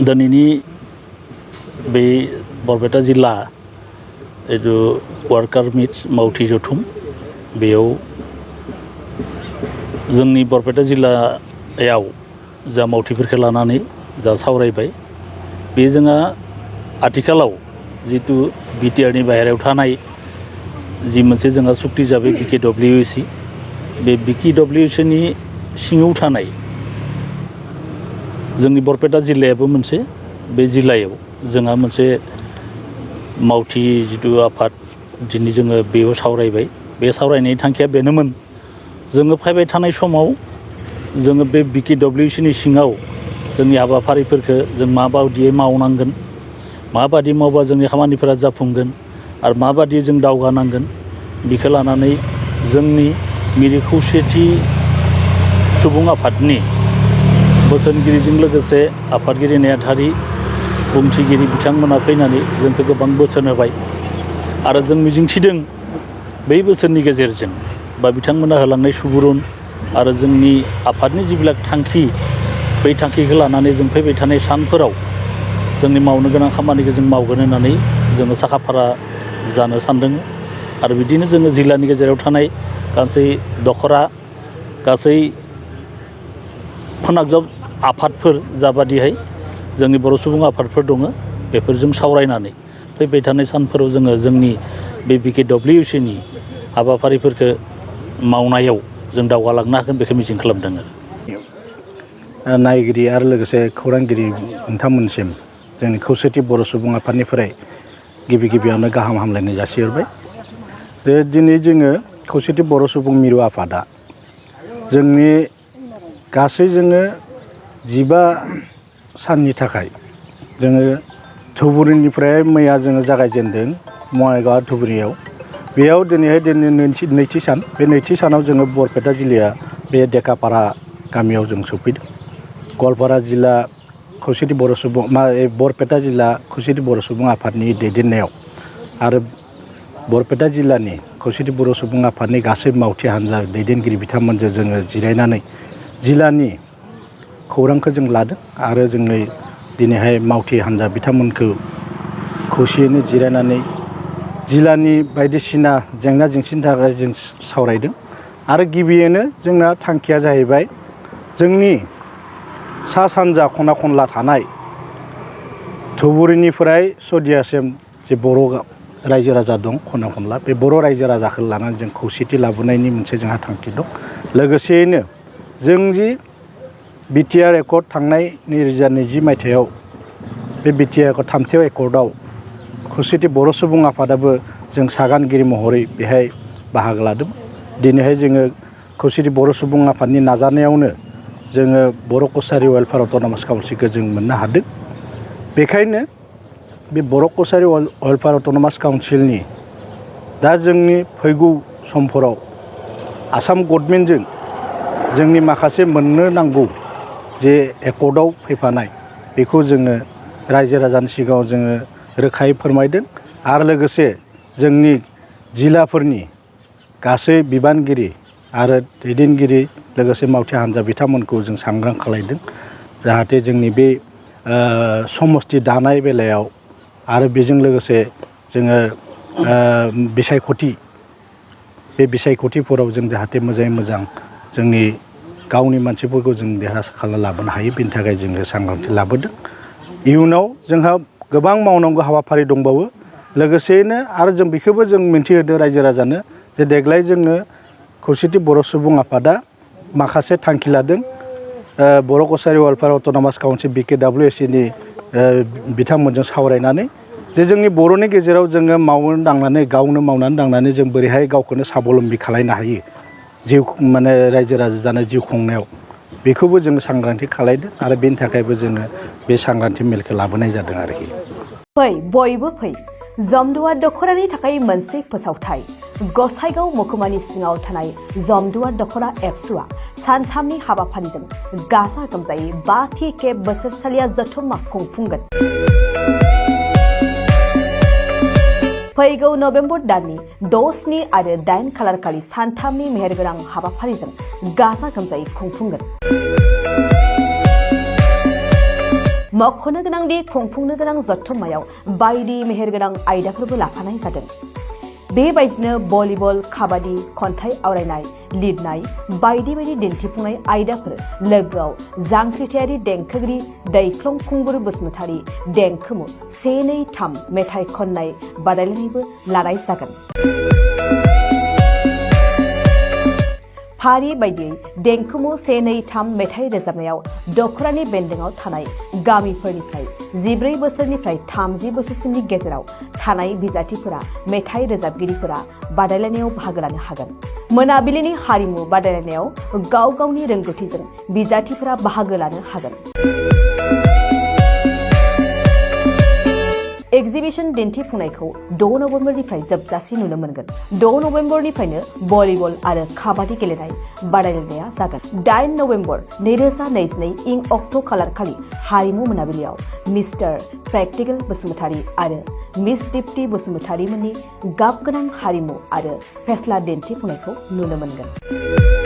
दिनैनि बे बरपेटा जिल्ला जिथु वार्कार मिट्स मावथि जथुम बेयाव जोंनि बरपेटा जिल्लायाव जा मावथिफोरखौ लानानै जा सावरायबाय बे जोंहा आथिखालाव जितु बिटिआरनि बाहेरायाव थानाय जि मोनसे जोंहा सुक्ति जाबाय BKWC बे BKWCनि सिङाव थानाय जोंनि बरपेटा जिल्लायाबो मोनसे बे जिल्लायाव जोंहा मोनसे मावथि जितु आफाद दिनै जोङो बेयाव सावरायबाय बे सावरायनायनि थांखिया बेनोमोन जोङो फैबाय थानाय समाव जोङो बे BKWCनि सिङाव जोंनि हाबाफारिफोरखौ जों माबायदियै मावनांगोन माबादि मावबा जोंनि खामानिफोरा जाफुंगोन आरो माबादि जों दावगानांगोन बेखौ लानानै जोंनि मिरु खौसेथि सुबुं आफादनि बोसोनगिरिजों लोगोसे आफादगिरि नेहाथारि बुंथिगिरि बिथांमोना फैनानै जोंखौ गोबां बोसोन होबाय आरो जों मिजिंथिदों बै बोसोननि गेजेरजों बा बिथांमोना होलांनाय सुबुरुन आरो जोंनि आफादनि जिबिलाक थांखि बै थांखिखौ लानानै जों फैबाय थानाय सानफोराव जोंनि मावनो गोनां खामानिखौ जों मावगोन होननानै जोङो साखाफारा जानो सानदों आरो बिदिनो जोङो जिल्लानि गेजेराव थानाय गासै दखरा गासै फोनांजाब आफादफोर जाबादिहाय जोंनि बर' सुबुं आफादफोर दङ बेफोरजों सावरायनानै फैबाय थानाय सानफोराव जोङो जोंनि बे BKWCनि हाबाफारिफोरखौ मावनायाव जों दावगालांनो हागोन बेखौ मिजिं खालामदों नायगिरि आरो लोगोसे खौरांगिरि नोंथांमोनसिम जोंनि खौसेथि बर' सुबुं आफादनिफ्राय गिबियावनो गाहाम हामलायनाय जासिहरबाय जे दिनै जोङो खौसेथि बर' सुबुं मिरु आफादा जोंनि गासै जोङो 15 साननि थाखाय जोङो धुबुरीनिफ्राय मैया जोङो जागायजेनदों बङाइगाव धुबुरीयाव बेयाव दिनैहाय नैथि सान बे नैथि सानाव जोङो बरपेटा जिल्लाया बे देकापारा गामियाव जों सफैदों गवालपारा जिल्ला खौसेथि बर' सुबुं बरपेटा जिल्ला खौसेथि बर' सुबुं आफादनि दैदेननायाव आरो बरपेटा जिल्लानि खौसेथि बर' सुबुं आफादनि गासै मावथि हान्जा दैदेनगिरि बिथांमोनजों जोङो जिरायनानै जिल्लानि खौरांखौ जों लादों आरो जोंनि दिनैहाय मावथि हान्जा बिथांमोनखौ खौसेयैनो जिरायनानै जिल्लानि बायदिसिना जेंना जेंसिनि थाखाय जों सावरायदों आरो गिबियैनो जोंना थांखिया जाहैबाय जोंनि सा सानजा खना खनला थानाय धुबुरीनिफ्राय सदियासिम जे बर' रायजो राजा दं खना खनला बे बर' रायजो राजाखौ लानानै जों खौसेथि लाबोनायनि मोनसे जोंहा थांखि दं लोगोसेयैनो जों जि बिटिआर एकर्ड थांनाय 2020 मायथाइयाव बे बिटिआर एकर्ड 3थि एकर्डआव खौसेथि बर' सुबुं आफादाबो जों सागानगिरि महरै बेहाय बाहागो लादों दिनैहाय जोङो खौसेथि बर' सुबुं आफादनि नाजानायावनो जोङो बर' कसारि वेलफेयार अट'नमास काउन्सिलखौ जों मोननो हादों बेखायनो बे बर' कसारि वेलफेयार अट'नमास काउन्सिलनि दा जोंनि फैगौ समफोराव आसाम गभर्नमेन्टजों जोंनि माखासे मोननो नांगौ जे एकर्डआव फैफानाय बेखौ जोङो रायजो राजानि सिगाङाव जोङो रोखायै फोरमायदों आरो लोगोसे जोंनि जिल्लाफोरनि गासै बिबानगिरि आरो दैदेनगिरि लोगोसे मावथि हान्जा बिथांमोनखौ जों सांग्रां खालायदों जाहाथे जोंनि बे समस्ति दानाय बेलायाव आरो बेजों लोगोसे जोङो बिसायख'थि बे बिसायख'थिफोराव जों जाहाथे मोजाङै मोजां जोंनि गावनि मानसिफोरखौ जों देरहासार खालामना लाबोनो हायो बेनि थाखाय जोङो सांग्रांथि लाबोदों इयुनाव जोंहा गोबां मावनांगौ हाबाफारि दंबावो लोगोसेयैनो आरो जों बेखौबो जों मिन्थिहोदों रायजो राजानो जे देग्लाय जोङो खौसेथि बर' सुबुं आफादा माखासे थांखि लादों बर' कसारि वेलफेयार अट'नमास काउन्सिल BKWCनि बिथांमोनजों सावरायनानै जे जोंनि बर'नि गेजेराव जोङो मावनो दांनानै गावनो मावनानै दांनानै जों बोरैहाय गावखौनो साबलम्बि खालायनो हायो जिउ माने रायजो राजा जानाय जिउ खुंनायाव बेखौबो जोङो सांग्रांथि खालायदों आरो बेनि थाखायबो जोङो बे सांग्रांथि मेलखौ लाबोनाय जादों आरोखि फै बयबो फै जमदुवार दख'रानि थाखाय मोनसे फोसावथाय गसाइगाव महकुमानि सिङाव थानाय जमदुवार दख'रा एबसुआ सानथामनि हाबाफारिजों गाजा गोमजायै 5थि खेब बोसोरसालिया जथुम्मा खुंफुंगोन फैगौ नभेम्बर दाननि 6, 7 आरो 8 खालारखालि सानथामनि मेहेरगोनां हाबाफारिजों गाजा गोमजायै खुंफुंगोन मख'नो गोनांदि खुंफुंनो गोनां जथुम्मायाव बायदि मेहेरगोनां आयदाफोरबो लाफानाय जादों। बेबायदिनो भलिबल, काबादि, खन्थाइ आवरायनाय, लिरनाय बायदि बायदि दिन्थिफुंनाय आयदाफोर लोगोआव जांख्रिथायारि देंखोगिरि दैख्लं खुंगुर बसुमतारी देंखोमु 1, 2, 3 मेथाइ खननाय बादायलायनायबो लानाय जागोन। फारि बायदियै देंखोमु 1, 2, 3 मेथाइ रोजाबनायाव दख'रानि बेन्दोंआव थानाय गामिफोरनिफ्राय 14 बोसोरनिफ्राय 30 बोसोरसिमनि गेजेराव थानाय बिजाथिफोरा मेथाइ रोजाबगिरिफोरा बादायलायनायाव बाहागो लानो हागोन। मोनाबिलिनि हारिमु बादायलायनायाव गाव गावनि रोंगौथिजों बिजाथिफोरा बाहागो लानो हागोन। एक्जिबिशन दिन्थिफुंनायखौ 6 नबेम्बरनिफ्राय जोबजासे नुनो मोनगोन। 6 नबेम्बरनिफ्रायनो भलिबल आरो काबादि गेलेनाय बादायलायनाया जागोन। 8 नबेम्बर 2022 इं अक्ट' खालारखालि हारिमु मोनाबिलियाव मिस्टार प्रेक्टिकेल बसुमतारी आरो मिस दीप्ति बसुमतारी मोननि गाब गोनां हारिमु आरो फेस्ला दिन्थिफुंनायखौ नुनो मोनगोन।